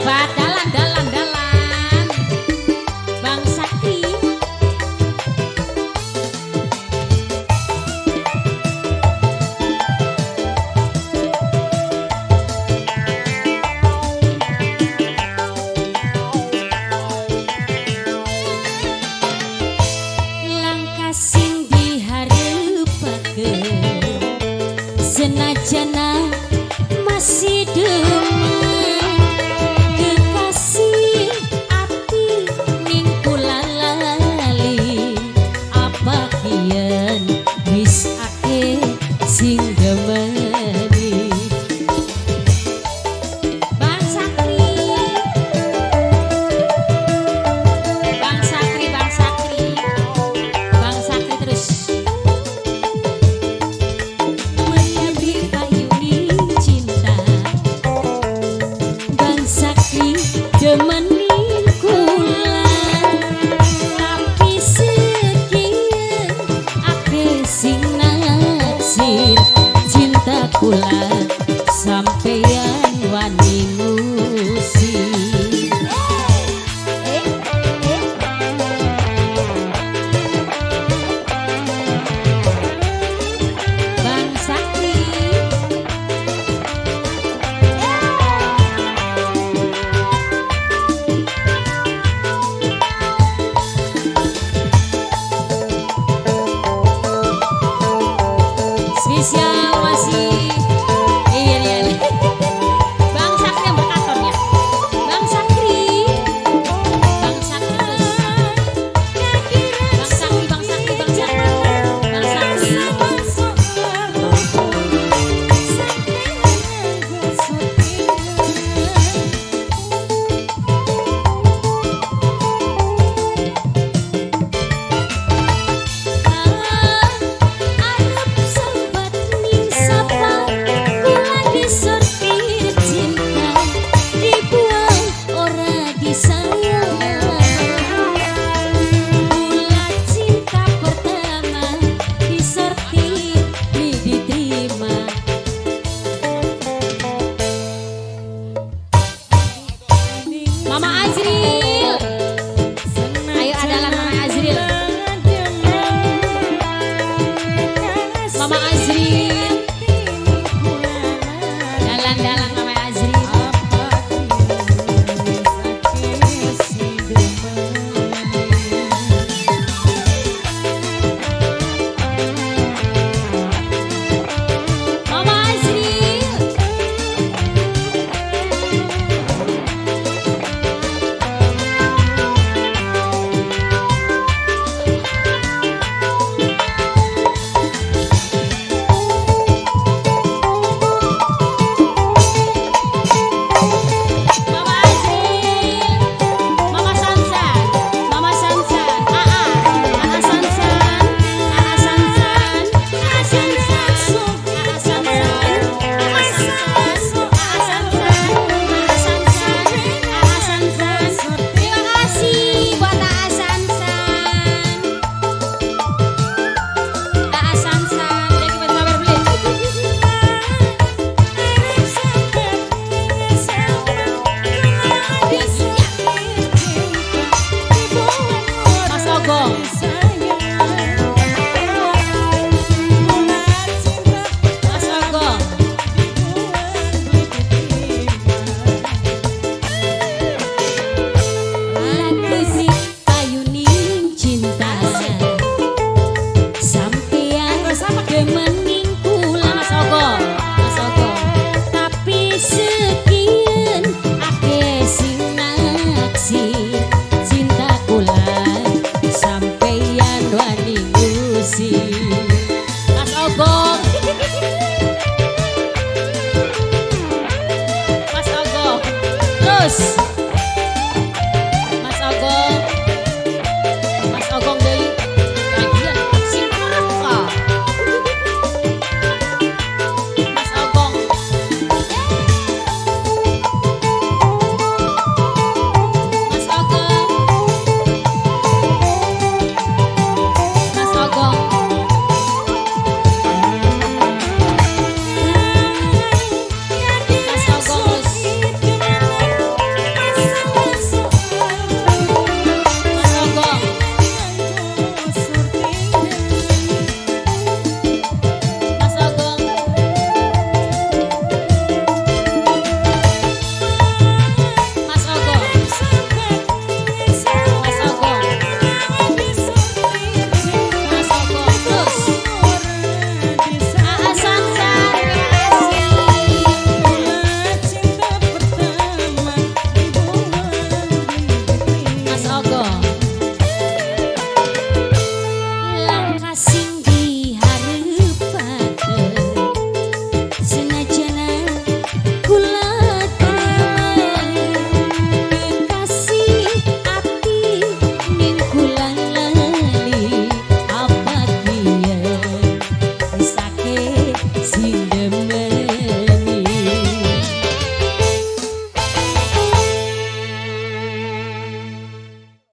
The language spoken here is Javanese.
Hebat, dalan dalan dalan. Bang Sakti. Langkah sing diharepake senajana masih demen kekasih ati ning kula lali apa kiyen wis akeh sing demeni. Bang Sakri, Bang Sakri, Bang Sakri, Bang Sakri terus. Menabi payuni cinta Bang Sakri demenin kula tapi sekian akeh sing naksir cinta kula sampeyan wani ngusir. Bang Sakri. Spesial masih iya iya. Bang Sakri yang berkantornya. Bang Sakri. Bang Sakri terus. Bang Sakri, Bang Sakri, Bang Sakri. Bang Sakri. Arep sobat ning sapa kula disortir cinta dibuang ora disayang. Kula cinta pertama disortir li diterima. Mama Azril, ayo adalah Mama Azril. Mama Azril, dalan-dalan Mama Azril. Mama Azril. Mama Azril, Mama Sansan, Mama Sansan, Aa, Aa Sansan, Aa Sansan, Aa Sansan, Aa Sansan, Aa Sansan, Aa Sansan, Aa Sansan, Aa Sansan. Terima kasih buat Aa Sansan. Aa Sansan, lagi buat mabar beli. Mas Ogong. Mas Ogong. Lagu sing payuning cinta sampeyan demening kula. Mas Ogong, Mas Ogong. Tapi sekian akeh sing naksir cinta kula sampeyan wani ngusir. Mas Ogong. Mas Ogong. Terus.